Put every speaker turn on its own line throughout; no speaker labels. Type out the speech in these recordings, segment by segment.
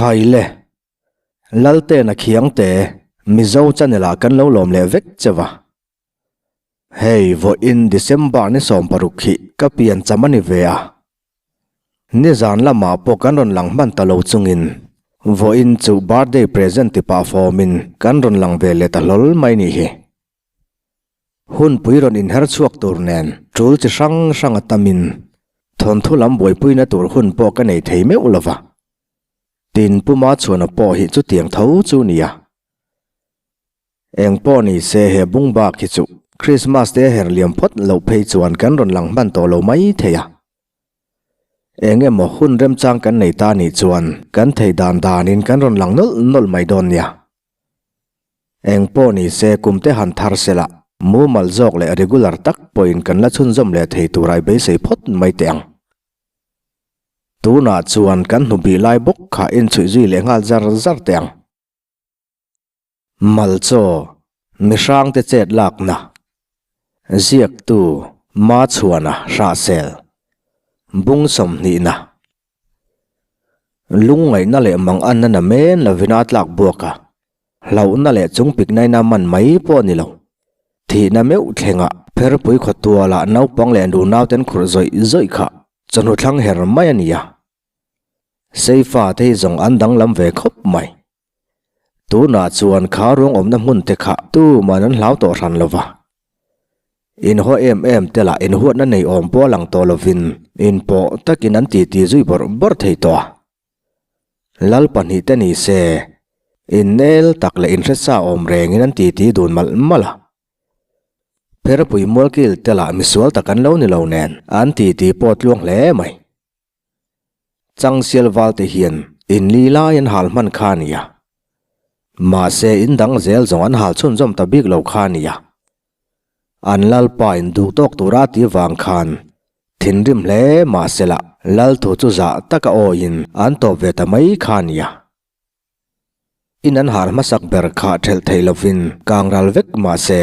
Khai le. Laltena Khiangte, Mizo channel ah kan lo lawm leh vek che va. Hei vawiin December ni 16 hi ka pian cham a ni ve a. Nizan lamah pawh kan rawn lang hman ta lo chungin vawiin chu birthday present ti pah fawmin kan rawn lang ve leh ta hlawl mai nih hi. Hunpui rawn inher chhuak tur nen tul chi hrang hrang a tamin thawnthu lam buaipuina tur hun pawh ka nei thei meuh lo va. Tin Puma chhuana pawh hi chutiang tho chu nia. Eng pawh ni se he bung bak hi chu Christmas te a her liam phawt loh phei chuan kan rawn lang hman tawh lo mai thei a. Eng emaw hun remchang kan nei ta nih chuan kan thei dan danin kan rawn lang nawlh nawlh mai dawn nia. Eng pawh ni se kum te han thar sela, mumal zawk leh regular tak pawhin kan la chhunzawm leh thei tur ai beisei phawt mai teh ang. Tunah chuan kan hnubih lai bawk kha inchhuih zui leh nghal zar zar teh ang. Malchaw, mihrangte chet lakna, ziaktu Machhuana Hrahsel, Bung sawmhnihna. Lungngaihna leh manganna na men lovin a tlak buak a, hlauhna leh chungpiknaina man mai pawh a ni lo. Thihna meuh thlengah pherpui khawtualah naupang leh nunauten khurh zawih zawih kha chawhnu thlang her mai a ni a. Seifa te hi zawng an danglam ve khawp mai. Tunah chuan kha ruang awmna hmun te kha tuman an hlau tawh hran lo va. Inhaw em em te lah inhuatna nei awm pawh a lang tawh lovin inpawh takin an titi zui bawrh bawrh thei tawh a. Lal pahnih te ni se, innel tak leh inhresa awm rengin an titi dun malh malh a. Pherpui mualkil te lah misual tak an lo ni lo nen an titi pawh tluang hle mai. Changsial valte hian in li lai an hal hman kha a nia. Mahse in dang zel zawng an hal chhunzawm ta bik lo kha a nia. An lalpa in duh tawk tura ti vang khan thinrim hle mahse lah lal thu chu zah taka awiin an tawp ve ta mai kha a nia. In an hal hmasak ber kha thelh thei lovin kang ral vek mahse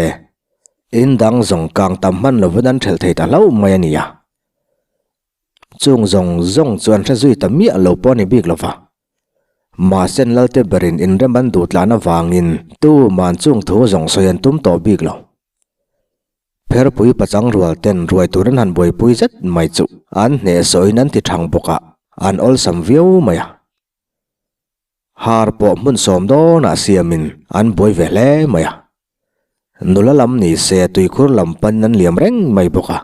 in dang zawng kang tam hman lovin an thelh thei ta hlauh mai a nia. Chung zawng zawng chu an hre zui ta miah lo pawh a ni bik lo va. Mahse Lalte berin inrem an duh tlan avangin tuman chung thu zawng sawi an tum tawh bik lo. Pherpui pachang rual ten ruai tur an han buaipui zet mai chu an hnehsawhin an ti thang bawk a, an awlsam viau mai a. Har pawh hmun sawm dawnah siamin an buai ve hle mai a. Nula lam ni se tuikhur lam panin an liam reng mai bawk a.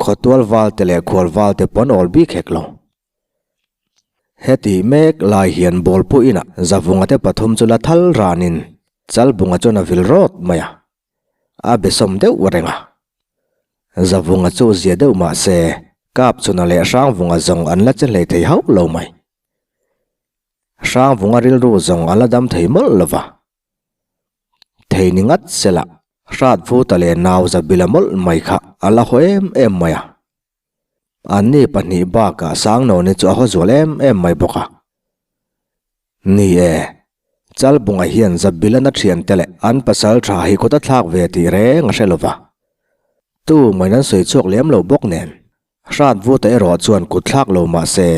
Khawtual valte leh khual valte pawh an awl bik hek lo. Heti mek lai hian bawlpu inah Zavunga te pathum chu la thal ranin Chalbunga chuan a vil rawt mai a. A besawm deuh reng a. Zavunga chu zia deuh mah se Kapchuna leh Hrangvunga zawng an la che hlei thei hauh lo mai. Hrangvunga rilru zawng a la dam thei mawlh lo va. Thei ni ngat sela hrat vuta leh nau zabila mawlh mai kha a la haw em em mai a. Anni pahnih bakah Sangnawni chu a haw zual em em mai bawk a. Ni e, Chalbunga hian Zabilana thiante leh an pasal tha hi kut a thlak ve tih reng a hre lo va. Tu main an sawi chhuak lem lo bawk nen. Hrat vuta erawh chuan kut thlak lo mah se,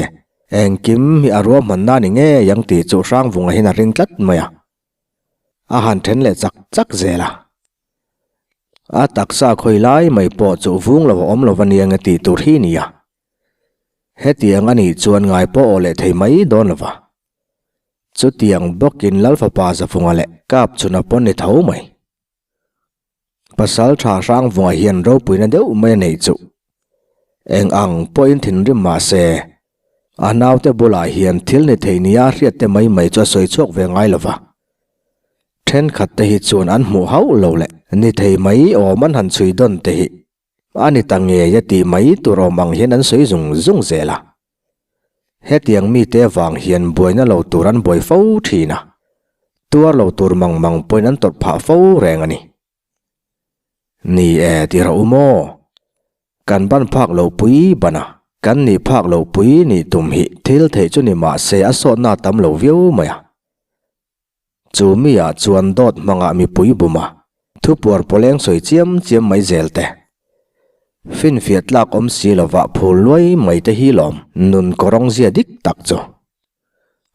engkim hi a ruahmanna ni ngei ang tih chu Hrangvunga hian a ring tlat mai a. A han then leh chak chak zel a. A taksa khawi lai mai pawh chu vung lo a awm lo ania nge tih tur hi nia. Hetiang a nih chuan ngai pawh aw leh thei mai dawn lo va. Chutiang bawkin Lalfapa Zafunga leh Kapchhuna pawn ni tho mai. Pasal tha Hrangvunga hian ropuina deuh mai a neih chuh. Eng ang pawhin thinrim mah se, a naute bulah hian thil ni thei nia hriat te mai mai chu a sawi chhuak ve ngai lo va. Thenkhat te hi chuan an hmuh hauh lo leh ni thei mai awm an han chhui dawn te hi a ni ta ngei a tih mai tur awm ang hian an sawi zung zung zel a. Hetiang mite avang hian buaina lo tur an buai fo thin a, tuar lo tur mang mang pawhin an tawrh phah fo reng a ni. Ni e ti rawh u maw? Kan ban phak lo pui ban a, kan nih phak lo pui nih tum hi thil theih chu ni mah se a sawtna tam lo viau mai a. Chu mi ah chuan dawt hmangah mipui bum a, thupuar pawleng sawi chiam chiam mai zel te. Finfiah tlak awm si lovah phul luai mai te hi lawm nun kawrawng zia dik tak chu.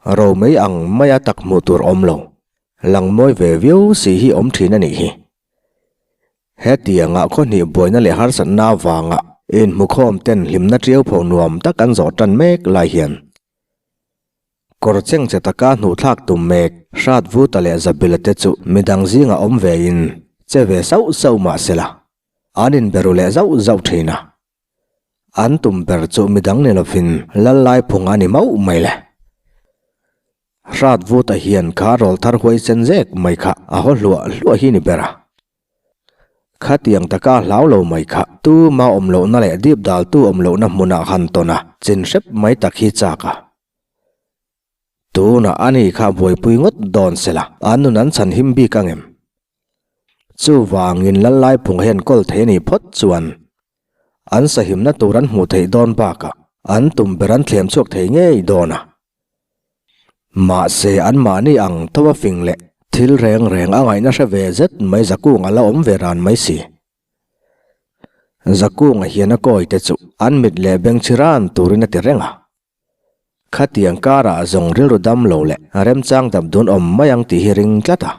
Romei ang maia tak hmuh tur awm lo, lang mawi ve viau si hi awm thin a nih hi. Hetianga khaw hnih buaina leh harsatna avanga inhmukhawm ten hlimna tiau pho nuam tak an zawh tan mek lai hian kawr cheng che taka hnuhthlak tum mek hrat vuta leh zabila te chu midang zingah awm vein che ve sauh sauh mah sela an inberu leh zauh zauh thin a. An tum ber chu midang ni lovin lal lai phung a ni mauh mai le. Hrat vuta hian kha rawl thar huai sen zek mai kha a haw hluah hluah hi ni ber a. Khatiang taka hlau lo mai kha tuma awm lohna leh dip daltu awm lohna hmunah han tawn a chin hrep mai tak hi chak a. Tunah ani kha buaipui ngawt dawn sela an nun an chhan him bik ang em? Chuvangin lal laiphung hian kawl thei a nih phawt chuan an sahimna tur an hmuh theih dawn bakah an tum ber an thlem chhuak thei ngei dawn a. Mahse anmahni ang tho a fing leh thil reng reng a ngaihna hre ve zet mai Zakunga la awm ve ran mai si. Zakunga hian a kawi te chu an mit leh beng chhi ran turin a ti reng a. Khatiang karah zawng rilru dam lo leh remchang dap dun awm mai ang tih hi ring tlat a.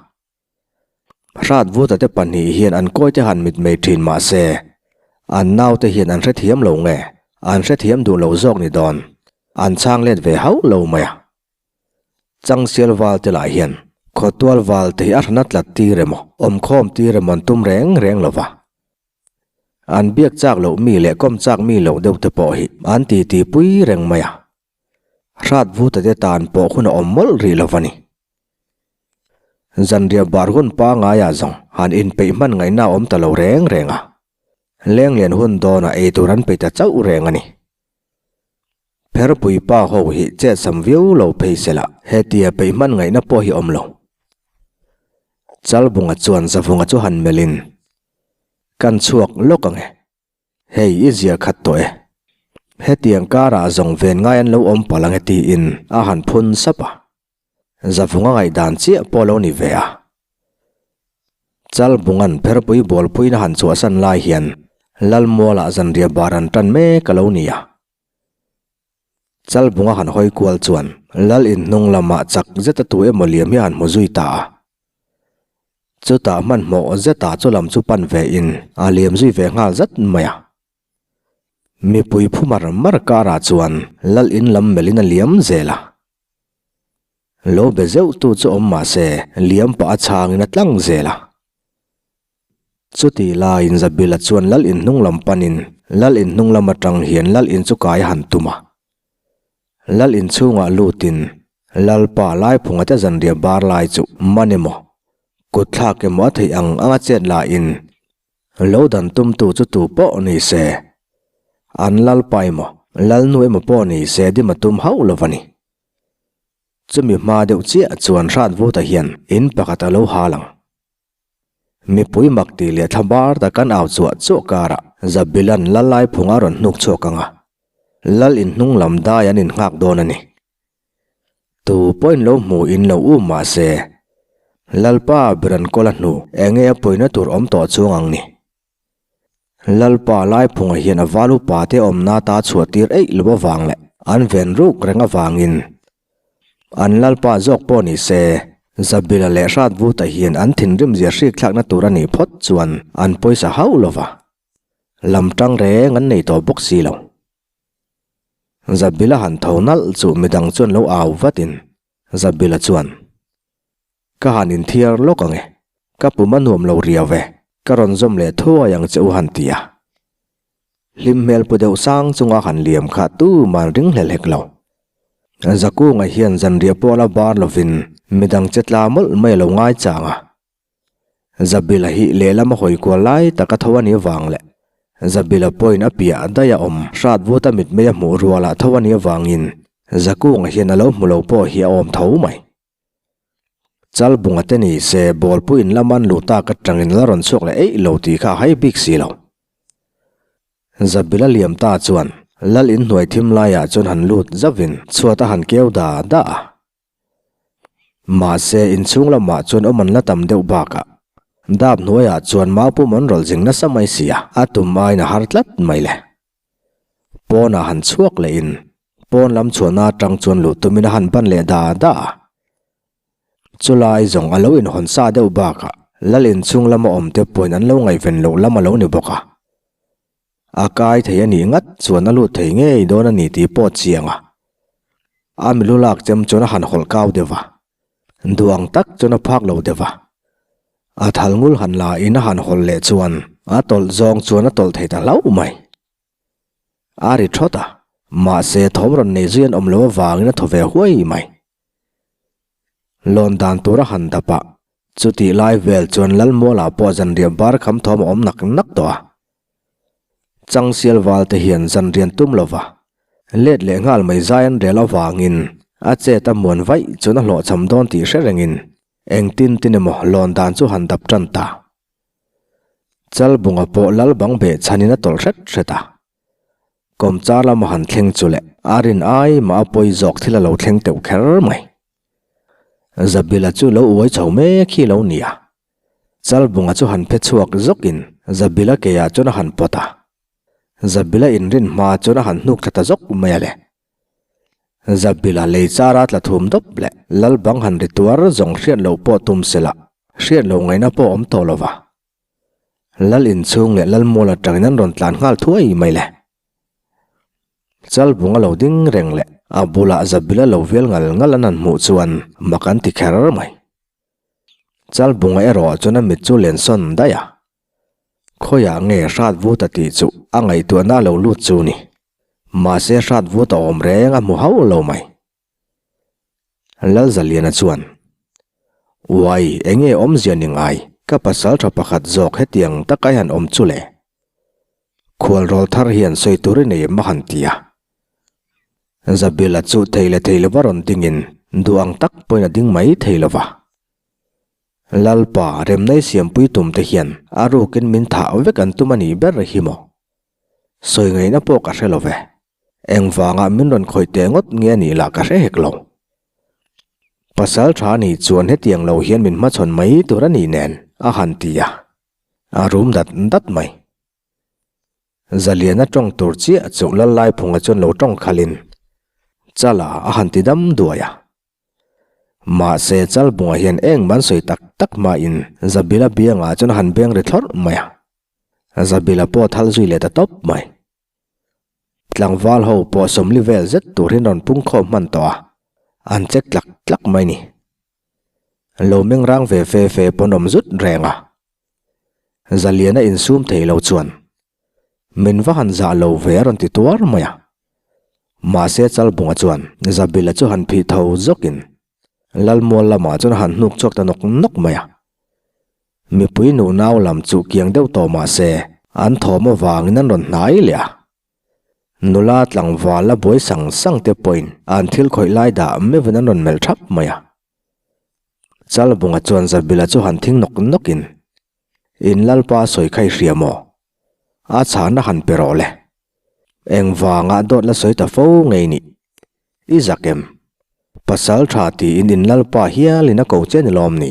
Hrat vuta te pahnih hian an kawite han mitmei thin mah se, an naute hian an hrethiam lo nge, an hrethiam duh lo zawk ni dawn, an chhang let ve hauh lo mai a. Changsial val te lah hian khawtual val te hi a hrana tlat tir emaw, awmkhawm tir emaw an tum reng reng lo va. An biak chak loh mi leh kawm chak mi loh deuh te pawh hi an titi pui reng mai a. Hrat vuta te tan pawh hun a awm mawlh rih lo va ni. Zanriah bar hun pangaiah zawng han inpeih hman ngaihna a awm ta lo reng reng a, lenglian hun dawnah ei tur an peih ta chauh reng a ni. Pherpui pa ho hi chet sam viau lo phei se lah hetia peih hman ngaihna pawh hi awm lo. Chalbunga chuan Zavunga chu han melhin, Kan chhuak lawk ang e. Hei i zia khat tawh e. Hetiang karah zawng ven ngai an lo awm palh ang e tiin a han phun sap a. Zavunga ngaihdan chiah pawh lo ni ve a. Chalbunga'n pherpui bawlpuiin a han chhuahsan lai hian Lalmualah zanriah bar an tan mek a lo ni a. Chalbunga han hawi kual chuan Lal in hnung lamah chak zeta tu emaw liam hi a han hmu zui ta a. Chutah hmanhmawh zetah chu lam chu pan ve in a liam zui ve nghal zat mai a. Mipui phu mar mar karah chuan Lal in lam melhin a liam zel a. Lo be zeuh tu chu awm mah se liam pah a chhangin a tlang zel a. Chuti laiin Zabila chuan Lal in hnung lam panin Lal in hnung lam atang hian Lal in chu kai a han tum a. Lal in chhungah lutin Lalpa Laiphunga te zanriah bar lai chu man emaw, kut thlak emaw a theih ang anga chet lahin Lo dan tumtu chu tu pawh ni se, an lalpa emaw, lalnu emaw pawh ni se dim a tum hauh lo va ni. Chumi hma deuh chiah chuan hrat vuta hian in pakhat a lo hal ang. Mipui mak tih leh thla bar tak an au chuah chuah karah Zabilan lal laiphung a rawn hnuk chhuak ang a, lal in hnung lam dai an innghak dawn a ni. Tu pawhin lo hmu in lo um mah se, Lalpa ber an kawl a hnu enge a pawina tur awm tawh chuang ang ni. Lalpa Laiphunga hian a val upa te awmna ta chhuah tir eih lo avang leh an ven ruk reng avangin an Lalpa zawk pawh ni se, Zabila leh Hratvuta hian an thinrim zia hrik thlakna tur a nih phawt chuan an pawisa hauh lo va, lam tang reng an nei tawh bawk si lo. Zabila han tho nalh chu midang chuan lo au vatin Zabila chuan, Ka han inthiar lawk ang e, ka pum a nuam lo riau e, ka rawn zawm leh thuai ang che u han ti a. Hlim hmel pu deuh sang chunga han liam kha tuman ring hlel hek lo. Zakunga hian zanriah pawh la bar lovin midang che tla mawlh mai a lo ngai chang a. Zabila hi lehlam a hawi kual lai tak a tho a nih avang leh Zabila pawhin a piah daih a awm hrat vut a mitmei a hmuh rualah tho a nih avangin Zakunga hian a lo hmu lo pawh hi a awm tho mai. Chalbunga te ni se bawlpui in lam an luh tak atangin la rawn chhuak leh eih lo tih kha a hai bik si lo. Zabila liam ta chuan Lal inhnuai thim laiah chuan han lut zauhin chhuat a han keu da da a. Mahse, inchhung lamah chuan awm an la tam deuh bakah dap hnuaiah chuan mau pum an rawlh zing nasa mai si a, a tum aiin a har tlat mai le. Pawnah han chhuak lehin Pawn lam chhuahna atang chuan luh tumin a han ban leh da da a. Chulai zawng a lo inhawn sa deuh bakah lal inchhung lama awmte pawhin an lo ngaihven loh lam a lo ni bawk a. A kai thei a nih ngat chuan a lut thei ngei dawn a ni tih pawh chiang a. A milu lak chem chuan a han hawlh kau deuh va. Duh ang tak chuan a phak lo deuh va. A thal ngul han la in a han hawlh leh chuan a tawlh zawng chuan a tawlh thei ta hlauh mai. A ri thawt a, mahse thawm rawn nei zui an awm lo avangin a thaw ve huai mai. Lawn dan tur a han dap a, chutih lai vel chuan Lalmualah pawh zanriah bar kham thawm a awm nak nak tawh a. Changsial val te hian zanrian tum lova let leh nghal mai zai an rel avangin a chet a muan vaih chuan a hlawhchham dawn tih hre rengin engtin tin emaw lawn dan chu han dap tan ta. Chalbunga pawh lal bang beh chhanin a tawlh hret hret a. Kawmchar lama han thleng chu leh a rin ai mah a pawi zawk thil a lo thleng teuh kher mai. Zabila chu lo uai chho mek hi lo nia. Chalbunga chu han phe chhuak zawkin Zabila keiah chuan a han pawt a. Zabila inrin hma chuan a han hnuk thla ta zawk mai a le. Zabila lei chara tla thum dawp leh Lalbang han ri tuar zawng hriat loh pawh tum sela hriat loh ngaihna pawh awm tawh lo va. Lal inchhung leh Lal mual atangin an rawn tlan nghal thuai mai le. Chalbung a lo ding reng leh a bulah Zabila lo vel ngal ngal an han hmuh chuan mak an ti kher mai. Chalbunga erawh chuan a mit chu len sawn daih a. Khawiah nge hrat vut a tih chu a ngaihtuahna a lo lut chu ni. Mahse hrat vut a awm reng a hmu hauh lo mai. Lalzaliana chuan, Uai, enge awmzia ni ngai, ka pasal tha pakhat zawk hetiang taka i han awm chu le? Khualrawl thar hian sawi tur i nei em a han ti a. Zabila chu thei leh thei lova rawn dingin duh ang tak pawhin a ding mai thei lova. Lalpa, remnai siampui tum te hian a rukin min thah vek an tum a nih ber hi maw? Sawi ngaihna pawh ka hre lo ve. Engvangah min rawn khawih teh ngawt nge a nih lah ka hre hek lo. Pasal tha nih chuan hetiang lo hian min hmachhawn mai tur a nih nen a han ti a, a rum dat dat mai. Zaliana tawng tur chiah chu Lallaiphunga chuan lo tawng khalhin Chala a han ti dam duai a. Mahse Chalbunga hian eng man sawi tak tak hmain Zabila biangah chuan a han beng ri thlawrh mai a. Zabila pawh thal zui leh ta tawp mai. Tlangval ho pawh sawmli vel zet turin rawn pung khawm hman tawh a, an che tlak tlak mai ni. Lo meng rang ve fe fe pawn awm zut reng a. Zaliana insum thei lo chuan, Min va han zah lo ve a rawn ti tuar mai a. Mahse Chalbunga chuan Zabila chu han phih tho zawkin Lalmual lamah chuan a han hnuk chhuak ta nawk nawk mai a. Mipui nu nau lam chu kiang deuh tawh mah se an thawm avangin an rawn hnai leh a. Nula tlangval la buai sang sang te pawhin an thil khawih lai dah meuhin an rawn melh thap mai a. Chalbunga chuan Zabila chu han thing nawk nawkin, In Lalpa sawi kha i hria maw? A chhana han pe rawh le. Engvangah dawt la sawi ta fo ngei nih? I zak em? Pasal tha tiin in Lalpa hialin a ko che ni lawm ni?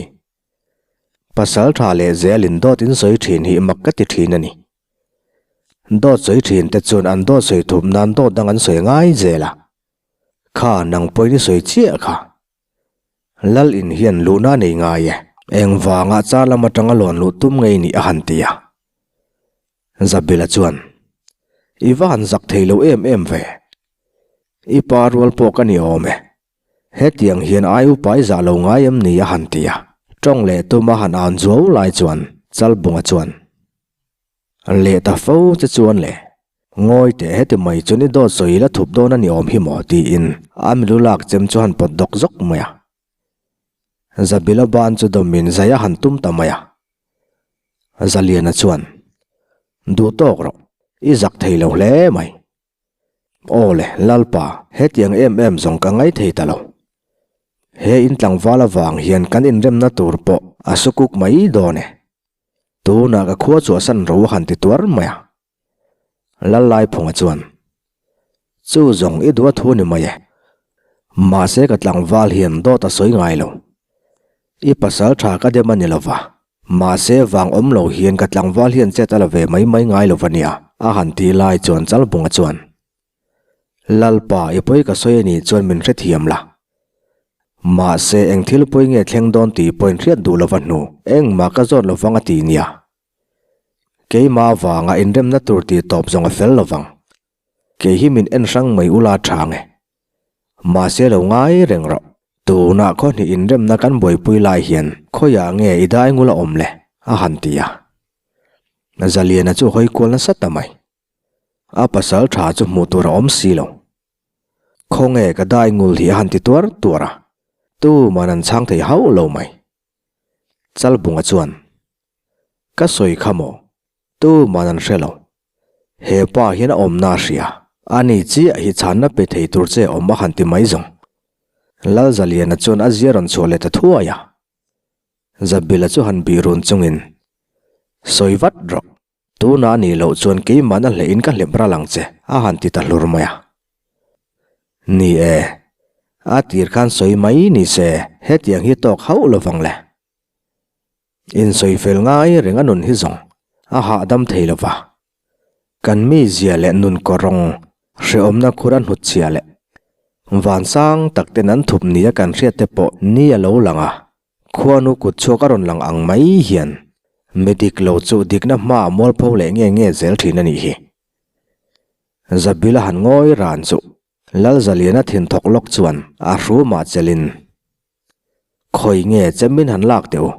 Pasal tha leh zelin dawt in sawi thin hi mak ka ti thin a ni. Dawt sawi thin te chuan an dawt sawi thup nan dawt dang an sawi ngai zel a. Kha nang pawhin i sawi chiah kha. Lal in hian luhna nei ngai e. Engvangah char lam atanga lawn luh tum ngei nih a han ti a. Zabila chuan, I va han zak thei lo em em ve. I pa rual pawh ka ni awm e. Hetiang hian ai upa i zah lo ngai em ni a han ti a, tawng leh tuma han an zuau lai chuan Chalbunga chuan, Leh ta fo che chuan le, ngawi teh heti mai chuan i dawt sawi la thup dawn a ni awm hi maw tiin a milu lak chem chu han pawt dawk zawk mai a. Zabila ban chu dawmin zai a han tum ta mai a. Zaliana chuan, Duh tawk rawh, i zak thei lo hle mai. Aw le, Lalpa, hetiang em em zawng ka ngai thei ta lo. He in tlangval avang hian kan inremna tur pawh a sukuk mai dawn e. Tunah ka khua chhuahsan ro a han ti tuar mai a. Lallaiphunga chuan, Chu zawng i duh a thu ni mai e. Mahse ka tlangval hian dawt a sawi ngai lo. I pasal tha ka dem a ni lova. Mahse vang awm lo hian ka tlangval hian chet a la ve mai mai ngai lo va nia, a han ti lai chuan Chalbunga chuan. Lalpa, i pawi ka sawi a nih chuan min hrethiam la. Mahse, eng thil pawi nge thleng dawn tih pawhin hriat duh lova hnu, engmah ka zawt lovang a ti nia. Keimah avanga inremna tur tih tawp zawng a fel lovang. Kei hi min en hrang mai ula tha nge. Mahse lo ngai reng rawh. Tunah khaw hnih inremna kan buaipui lai hian khawiah nge i dai ngul a awm le? a han ti a. Zaliana chu hawi kual nasa ta mai. A pasal tha chu hmuh tur a awm si lo. Khawnge ka dai ngul hi a han ti tuar tuar a. Tuman an chhang thei hauh lo mai. Chalbunga chuan, Ka sawi kha maw? Tuman an hre lo. He pa hian a awmna a hria. Ani chiah hi chhanna pe thei tur che awm a han ti mai zawng. Lalzaliana chuan a zia rawn chhuah leh ta thuai a. Zabila chu han bih run chungin, Sawi vat rawh. Tunah a nih loh chuan keimahna hlehin ka hlep ral ang che, a han ti ta hlur mai a. Ni e, a tir khan sawi mai ni se hetiang hi tawk hauh lovang le. Insawi fel ngai reng a nun hi zawng a hahdam thei lo va. Kan mizia leh nun kawrawng hrehawmna khur a hnutchhia leh vansang tak ten an thup nia kan hriat te pawh ni a lo lang a. Khuanu kut chhuak a rawn lang ang mai hian mi dik lo chu dikna hmaah mualpho leh nge nge zel thin a nih hi. Zabila han ngawi ran chu Lalzaliana thin thawk lawk chuan a hrumah chelin, Khawi nge che min han lak teh u,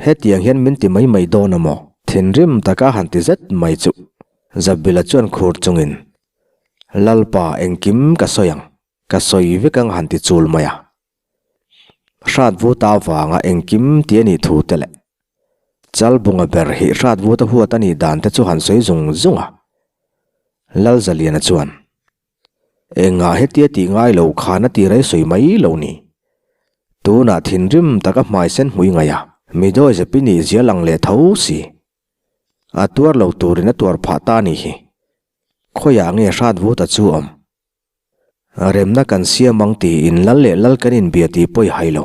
hetiang hian min ti mai mai dawn a maw? Thinrim taka han ti zet mai chu Zabila chuan khur chungin, Lalpa engkim ka sawi ang, ka sawi vek ang han ti chul mai a. Hrat vuta avanga engkim ti a nih thu te leh Chalbunga ber hi hrat vuta huat a nih dan te chu han sawi zung zung a. Lalzaliana chuan, Engah hetia tih ngai lo khan a ti rei sawi mai lo ni. Tunah thinrim taka hmai sen hmui ngaih a, mi dawi zepi nih zia lang leh tho si. A tuar lo turin a tuar phah ta a nih hi. Khawiah nge hrat vuta chu awm? Remna kan siam ang tiin lal leh lal kan inbia tih pawh i hai lo.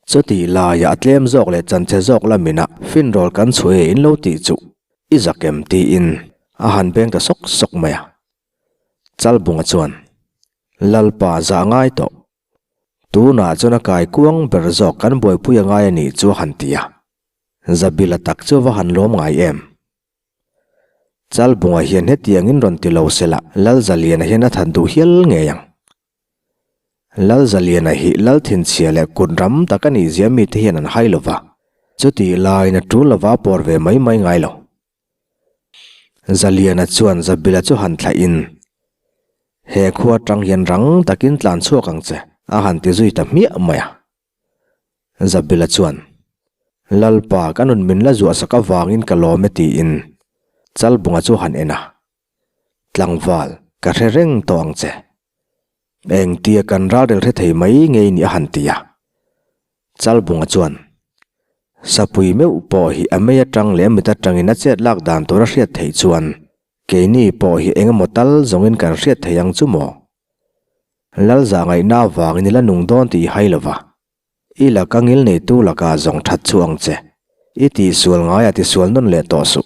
Chutih laiah a tlem zawk leh chanche zawk lamina finrawl kan chhuah e in lo tih chu i zak em tiin a han beng ta sawk sawk mai a. Chalbunga chuan, Lalpa zah ngai tawh. Tunah chuan a kai kuang ber zawk kan buaipui a ngai a nih chu a han ti a. Zabila tak chu va han lawm ngai em. Chalbunga hian hetiangin rawn ti lo se la, Lalzaliana hian a that duh hial ngei ang. Lalzaliana hi Lalthinchhia leh kut ram tak a nih zia mite hian an hai lo va, chutih laiin a tul lova pawr ve mai mai ngai lo. Zaliana chuan Zabila chu han thlahin, He khua tang hian rang takin tlan chhuak ang che, a han ti zui ta hmiah mai a. Zabila chuan, Lalpa, ka nun min la zuah sak avangin ka lawm e tiin Chalbunga chu han en a. Tlangval, ka hre reng tawh ang che. Engtia kan ralrel hre thei mai ngei ni a han ti a. Chalbunga chuan, Sapui meuh pawh hi a mei atang leh a mit atangin a chet lak dan tur a hriat theih chuan keini pawh hi eng emaw tal zawngin kan hriat thei ang chu maw? Lalza ngaihna avangin i la nung dawn tih i hai lo va, i laka ngil neitu lakah zawng that chu ang che. I tihsual ngaiah tisual nawn leh tawh suh.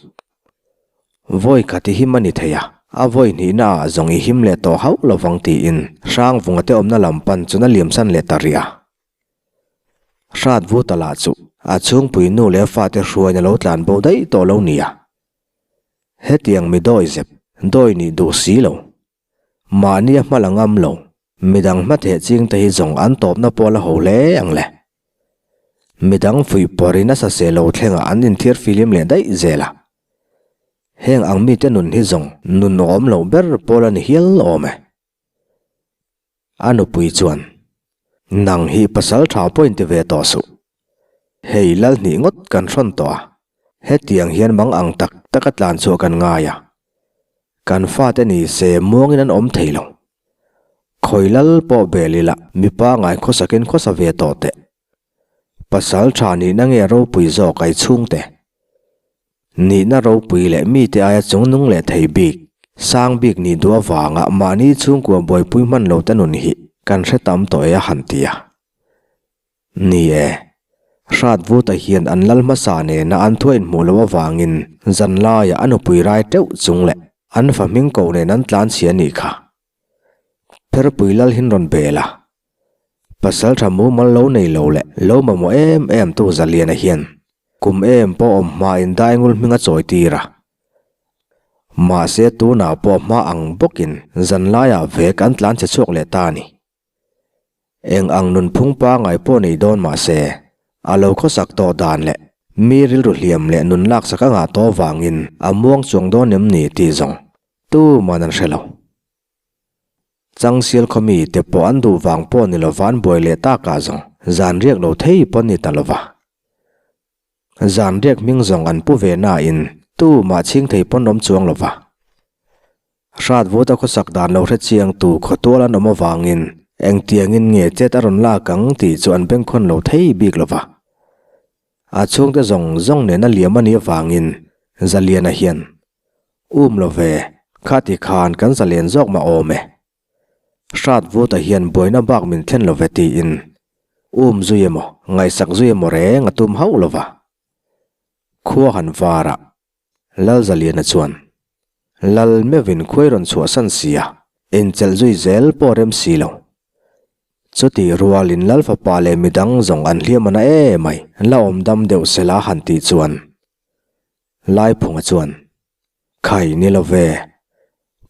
Vawi khat i him a ni thei a, a vawi hnihna ah zawng i him leh tawh hauh lo vang tiin Hrangvunga te awmna lam pan chuan a liamsan leh ta rih a. Hrat Vuta lah chu a chhungpui nu leh a fate hruain a lo tlan bo daih tawh lo nia. Hetiang mi dawi zep, dawi nih duh si lo. Mahni a hma la ngam lo, midang hma theh ching te hi zawng an tawpna pawh la ho hle ang le. Midang fuih pawrin a sase lo thlengah an inthiar filim leh daih zel a. Heng ang mite nun hi zawng nun awm loh ber pawl a ni hial awm e. A nupui chuan, Nang hi pasal tha pawh inti ve tawh suh. Hei lal hnih ngawt kan hrawn tawh a, hetiang hian mang ang tak tak a tlan chhuah kan ngai a. Kan fate ni se muangin an awm thei lo. Khawi lal pawh bel ila mipa ngai khawsakin khawsa ve tawh teh. Pasal tha nihna nge ropui zawk ai chhungte? Nihna ropui leh mite aia chungnung leh thei bik, sang bik nih duh avanga mahni chhungkua buaipui hman lo te nun hi kan hre tam tawh e a han ti a. Ni e, Hrat Vuta hian an lal hmasa nena an thuah inhmuh loh avangin zanlaiah a nupui rai teuh chung leh an fa hming koh nen an tlan chhia a nih kha. Pherpui lal hin rawn bel a. Pasaltha mumal lo nei lo leh lo mamawh em em tu Zaliana hian kum em pawh awm hmain daingul hming a chawi tir a. Mahse tunah pawh hma ang bawkin zanlaiah vek an tlan che chhuak leh ta a ni. Eng ang nunphung pangai pawh nei dawn mahse a lo khawsak tawh dan leh mi rilru hliam leh nun laksak a ngah tawh vangin a muang chuang dawn em ni tih zawng tuman an hre lo. Changsial khaw mi te pawh an duh vang pawh ni lova an buai leh tak ah zawng zan riak lo thei pawh ni ta lova. Zan riak hming zawng an pu ve na in tu mah chhing thei pawn awm chuang lova. Hrat vut a khawsak dan lo hre chiang tu khaw tual an awm avangin engtiangin nge chet a rawn lak ang tih chu an bengkhawn lo thei bik lova. A chhungte zawng zawng nen a liam a nih avangin Zaliana hian Um lo ve, khati khan kan zalen zawk mah awm e. Hrat Vuta hian buaina bak min thlen lo ve tiin um zui emaw, ngaihsak zui emaw reng a tum hauh lo va. Khua han var a, Lalzaliana chuan, Lal meuhin khuai rawn chhuahsan si a, inchelh zui zel pawh rem si lo. Chuti rualin Lal fapa leh midang zawng an hliam a na emai, la awm dam deuh sela han tih chuan Laiphunga chuan, Khai ni lo ve.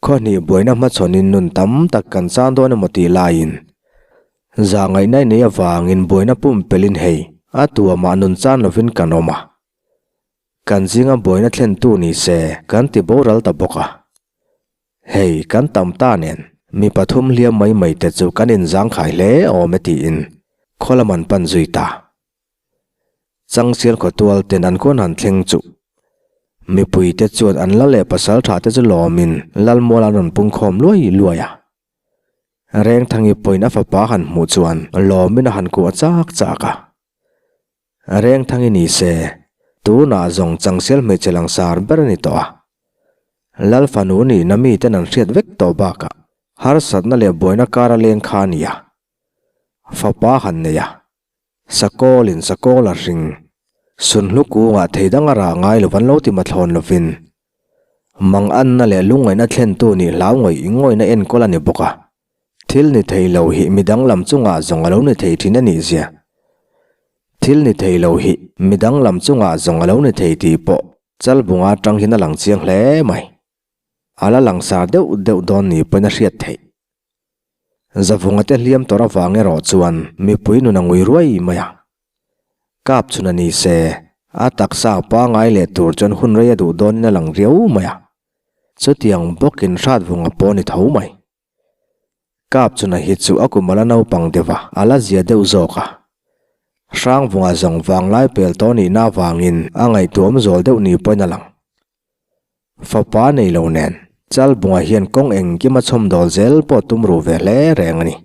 Khawhnih buaina hmachhawnin nun tam tak kan chang dawn emaw tih laiin, zahngaihna nei avangin buaina pumpelhin hei a tuamah nun chan lovin kan awm a. Kan zinga buaina thlentu ni se kan ti boral ta bawk a. Hei kan tam ta nen mi pathum hliam mai mai te chu kan inzangkhai hle awm e tiin khaw lam an pan zui ta. Changsial khawtual ten an khawn han thleng chu mipui te chuan an la leh pasal tha te chu lawmin Lalmual an rawn pung khawm luai luai a. Rengthangi pawhin a fapa han hmuh chuan lawmin a han kuah chak chak a. Rengthangi ni se tunah zawng Changsial hmeichhe langsar ber a ni tawh a. Lal fanu nihna miten an hriat vek tawh bakah harsatna leh buaina kar a leng kha a ni a. Fapa han nei a. Sakawlin sakawl a hring. Sunhlu kungah thei dang a rah ngai lo an lo ti mathlawn lovin. Mang anna leh lungngaihna thlentu nih hlau ngawih ingawihna enkawl a ni bawk a. Thil ni thei lo hi midang lam chungah zawng a lo ni thei thin a nih zia. Thil ni thei lo hi midang lam chungah zawng a lo ni thei tih pawh Chalbunga atang hian a lang chiang hle mai. A la langsar deuh deuh dawn ni pawhin a hriat theih. Zavunga te hliam tawrh avang erawh chuan mipui nun a ngui ruai mai a. Kap chhun a ni se, a taksa pangai leh tur chuan hun rei a duh dawnin a lang riau mai a. Chutiang bawkin Hratvunga pawh a ni tho mai. Kap chhuna hi chu a kum a la naupang deuh a, a la zia deuh zawk a. Hrangvunga zawng vanglai pel tawh nihna avangin a ngaihtuahawm zawl deuh ni pawhin a lang. Fapa nei lo nen, Chalbunga hian kawng engkim a chhawmdawl zel pawh tum ruh ve hle reng a ni.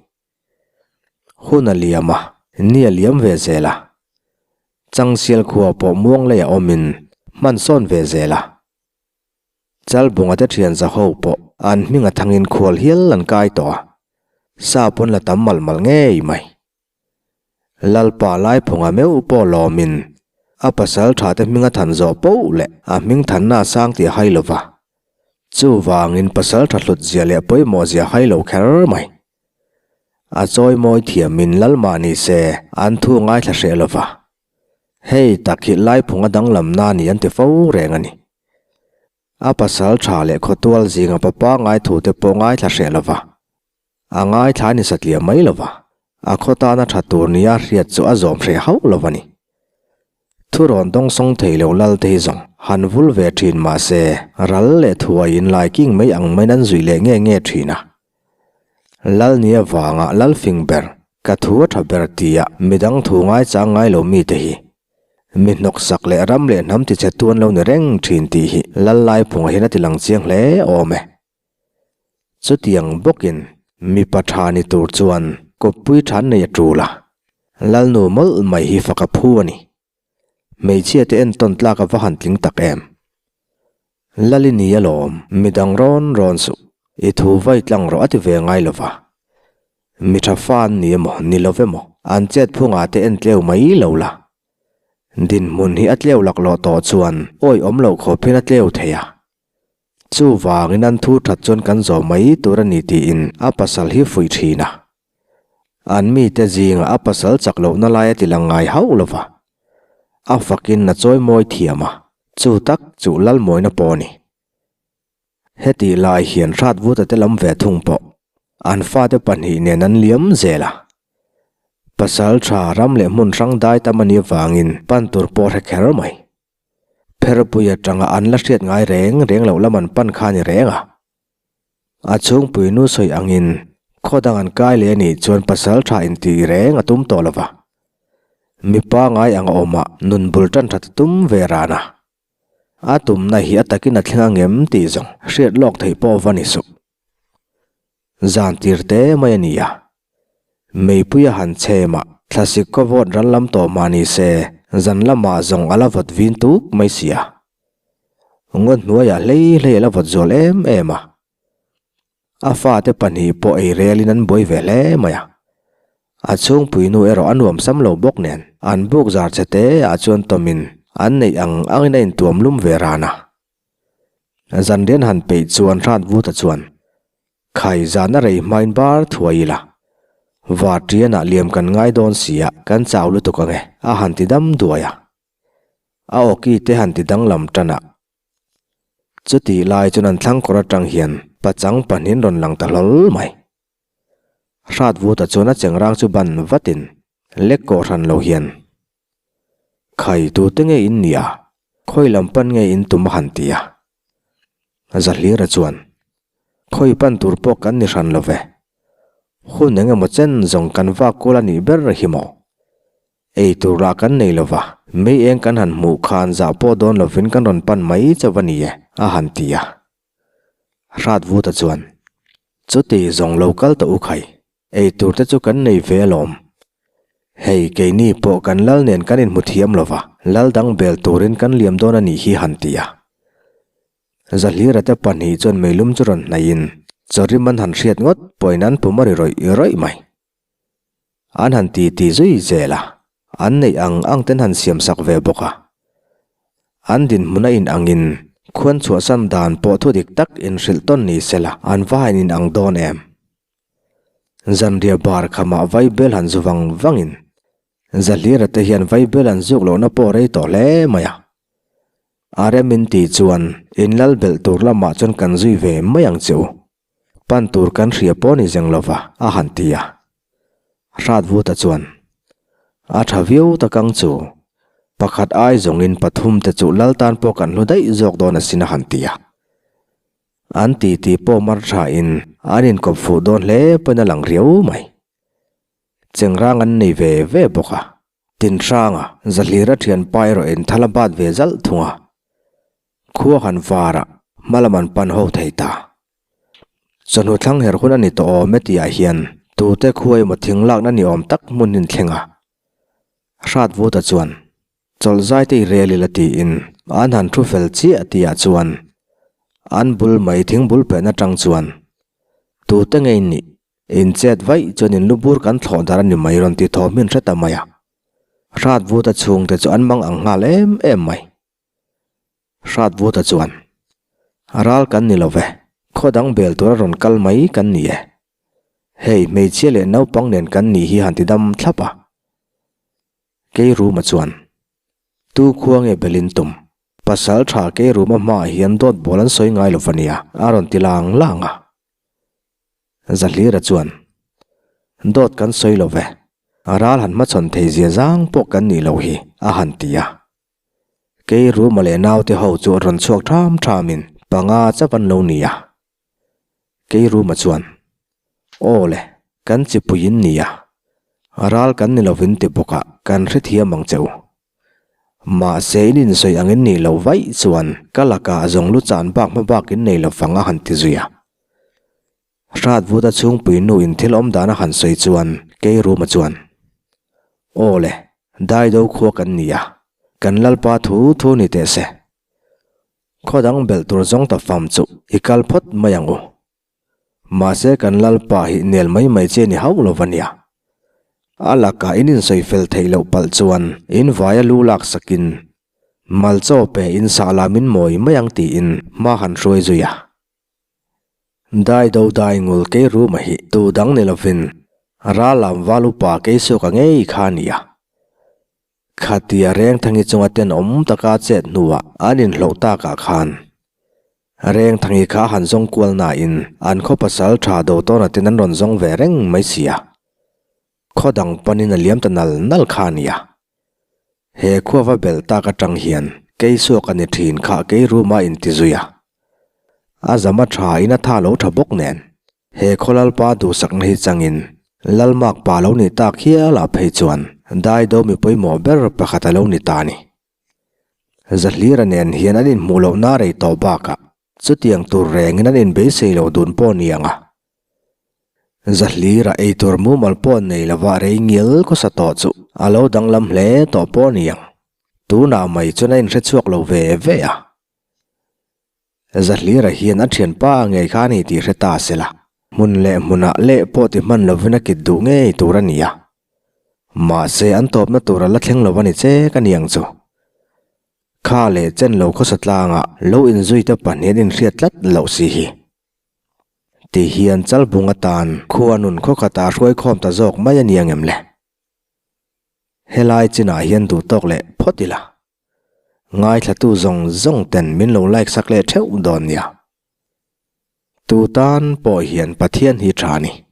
Hun a liam a, ni a liam ve zel a. Changsial khua pawh muang leiah awmin hman sawn ve zel a. Chalbunga te thian zaho pawh an hming a thangin khual hial an kai tawh a, sa pawn la tam malh malh ngei mai. Lalpa Laiphunga meuh pawh lawmin a pasal thate hming a than zawh poh leh a hming thanna a sang tih a hai lova. Chuvangin pasal tha hlut zia leh pawimawh zia hai lo kher mai. A chawimawi thiamin Lalmah ni se an thu ngaithla hreh lova. Hei tak hi Laiphunga danglamna ni an ti fo reng a ni. A pasal tha leh khawtual zinga papa ngaithute pawh ngaithla hreh lova. A ngaithla ni satliah mai lova, a khaw tana tha tur nia hriat chu a zawm hreh hauh lo a ni. Thurawn dawngsawng thei lo lal te hi zawng han vul ve thin mah se ral leh thuai inlai king mai ang maiin an zui leh nge nge thin a. Lal ni avanga lal fing ber, ka thu a tha ber tia midang thu ngaichang ngai lo mite hi mi hnawksak leh ram leh hnam tichhe tu an lo ni reng thin tih hi lal laiphungah hian a ti lang chiang hle awm e. Chutiang bawkin mipa tha ni tur chuan kawppui tha nei a tul a, Lalnu mawlh mai hi fak a phu a ni. Hmeichhia te entawn tlak a va han tling tak em. Lali ni alawm, midang rawn rawn suh, i thu vai tlang rawh a ti ve ngai lova. Mi tha fa an ni emaw, ni lo emaw, an chet phungah te en tleu mai lo la. Dinhmun hi a tleu laklawh tawh chuan awih awm loh khawp hian a tleu thei a. Chuvangin an thu that chuan kan zawm mai tur a ni tiin a pasal hi fuih thin a. An mite zingah a pasal chak lohna lai a ti lang ngai hauh lo va. A fakin a chawi mawi thiam a, chu tak chu Lalmawina pawh a ni. Hetih lai hian Hratvuta te lam ve thung pawh an fate pahnih nen an liam zel a. Pasal tha ram leh hmun hrang dai tam a nih avangin pan tur pawh hre kher mai. Pherpui atanga an la hriat ngai reng reng loh lam an pan kha a ni reng a. A chhungpui nu sawi angin khaw dang an kai leh a nih chuan pasal tha intih reng a tum tawh lo va. Mipa ngai ang a awmah nun bul tan that a tum ve ran a. A tumna hi a takin a thleng angem tih zawng hriat lawk theih pawh va ni suh. Zan tir te mai a ni a. Meipui a han chhem a, thlasik kaw vawt ral lam tawh mah ni se, zan lamah zawng a la vawt vin tuk mai si a. Ngaw hnuaiah hlei hlei a la vawt zual em em a. A fate pahnih pawh ei relin an buai ve hle mai a. A chhungpui nu erawh a nuam sam lo bawk nen an buk zar che te ah chuan tawmin an neih ang angin a intuam lum ve ran a. Zanrian han peih chuan hrat vuta chuan khai zan a rei hmain bar thuai ila. Varṭianah liam kan ngai dawn si a, kan chau lutuk ang e, a han ti dam duai a. A awki te han ti danglam tan a. Chutih lai chuan an thlang kawr atang hian pachang pahnihin rawn lang ta hlawl mai. Hrat vuta chuan a chengrang chu ban vatin lek kawh hran lo hian, Khai tute nge in nia, khawi lam pan nge in tum a han ti a. Zahlira chuan, Khawi pan tur pawh kan ni hran lo ve. Hun eng emaw chen zawng kan vak kual a nih ber hi maw? Ei tur lah kan nei lo va, mei eng kan han hmuh khan zah pawh dawn lovin kan rawn pan mai chauh a ni e, a han ti a. Hrat Vuta chuan, Chuti zawng lo kal tawh u khai, ei tur te chu kan nei ve alawm. Hei keini pawh kan lal nen kan inhmu thiam lo va, lal dang bel turin kan liam dawn a nih hi han ti a. Zahlira te pahnih chuan meilum chu rawn hnaihin chawrim an han hriat ngawt pawhin an pum a ri rawih rawih mai. An han ti ti zui zel a, an neih ang ang ten han siam sak ve bawk a. An dinhmun a in angin khuan chhuahsan dan pawh thu dik tak inhrilh tawn ni sela an va han in ang dawn em. Zanriah bar khamah vaibel han zu vang vangin Zahlira te hian vaibel an zuk lohna pawh rei tawh hle mai a. A rem in tih chuan in lal belh tur lamah chuan kan zui ve mai ang che u. Pan tur kan hria pawh ni zeng lova, a han ti a. Hratvuta chuan, A tha viau ta kang chu, pakhat ai zawngin pathum te chu lal tan pawh kan hlu daih zawk dawn asin a han ti a. An titi pawh mar thain an inkawp fuh dawn hle pawhin a lang riau mai. Chengrang an nei ve ve bawk a. Tinhranga Zahlira thianpa erawh in thal a bat ve zalh thung a. Khua han varah hma lam an pan ho thei ta. Chawhnu thlang her hun a ni tawh awm e tihah hian tute khua emaw thing lakna ni awm tak hmun in thleng a. Hratvuta chuan chawlh zai te i rel ila tiin an han thu fel chiah tihah chuan an bul mai thing bul pehna tang chuan tute ngei nih in chet vaih chuan in lu bur kan thlawh dar a ni mai rawn ti thaw hmin hre ta mai a. Hratvuta chhungte chu an mang ang nghal em em mai. Hratvuta chuan, Ral kan ni lo ve, khaw dang bel tura rawn kal mai kan ni e. Hei, hmeichhia leh naupang nen kan nih hi han ti dam thlap a. Keiruma chuan, Tu khua nge belin tum? Pasal tha Keiruma hmaah hian dawt bawl an sawi ngai lo va nia, a rawn ti lang lang a. Zahlira chuan, Dawt kan sawi lo ve, ral han hmachhawn thei zia zang pawh kan nih loh hi, a han ti a. Kei Ruma leh naute ho chu rawn chhuak ṭham ṭhamin panga chauh an lo ni a. Kei Ruma chuan, Aw le, kan chipui in ni a, ral kan ni lovin ti bawk a, kan hrethiam ang che u. Mahse in insawi angin nih loh vaih chuan ka lakah zawng lu chan bak hma bak in nei lovang a han ti zui a. Hratvuta chhungpui nu in thil awm dan a han sawi chuan Kei Ruma chuan, Aw le, Daido khua kan ni a, kan Lalpa thu thu ni teh se. Khaw dang belh tur zawng ta fam chu i kal phawt mai ang u. Mahse kan Lalpa hi nel mai mai che ni hauh lo va nia. A lakah in insawi fel theih loh palh chuan in vaia lu lak sakin. Mal chaw pe in sah la min mawi mai ang tiin hma han hruai zui a. Dai do dai ngul kei ruma hi tu dang ni lovin ral lam val upa kei suak a ngei kha a ni a. Khatia Rengthangi chunga tenawm taka chet hnuah an inhloh takah khan Rengthangi kha han zawng kual nain an khaw pasal tha do tawna ten an rawn zawng ve reng mai si a. Khaw dang panin a liam ta nal nal kha a ni a. He khua va belh tak atang hian kei suak a ni thin kha kei room a inti zui a. A zam a tha in a tha lo tha bawk nen. He khaw lalpa duhsakna hi changin Lalmak pa lo ni tak hial ah phei chuan Daido mi pawimawh ber pakhat a lo ni ta a ni. Zahlira nen hian an inhmuh lohna rei tawh bakah chutiang tur rengin an inbeisei lo dun pawh ni ang a. Zahlira eitur mumal pawh nei lova rei ngial khawsa tawh chu a lo danglam hle tawh pawh ni ang. Tunah mai chuan a inhre chhuak lo ve ve a. Zahlira hian a thianpa ngei kha a ni tih hre ta se la, hmun leh hmunah leh pawh ti hman lovin a kit duh ngei tur a ni a. Mahse an tawpna tur a la thleng lo a ni che ka ni ang chu. Kha leh chen lo khawsa tlangah lo inzuite pahnih an inhriat tlat loh si hi. Ti hian Chalbung atan khua nun khaw khatah hruai khawm ta zawk mai a ni ang em le? Helai chinah hian duh tawk leh phawt ila. Ngaithlatu zawng zawng ten min lo like sak leh theuh dawn nia. Tu tan pawh hian Pathian hi tha a ni.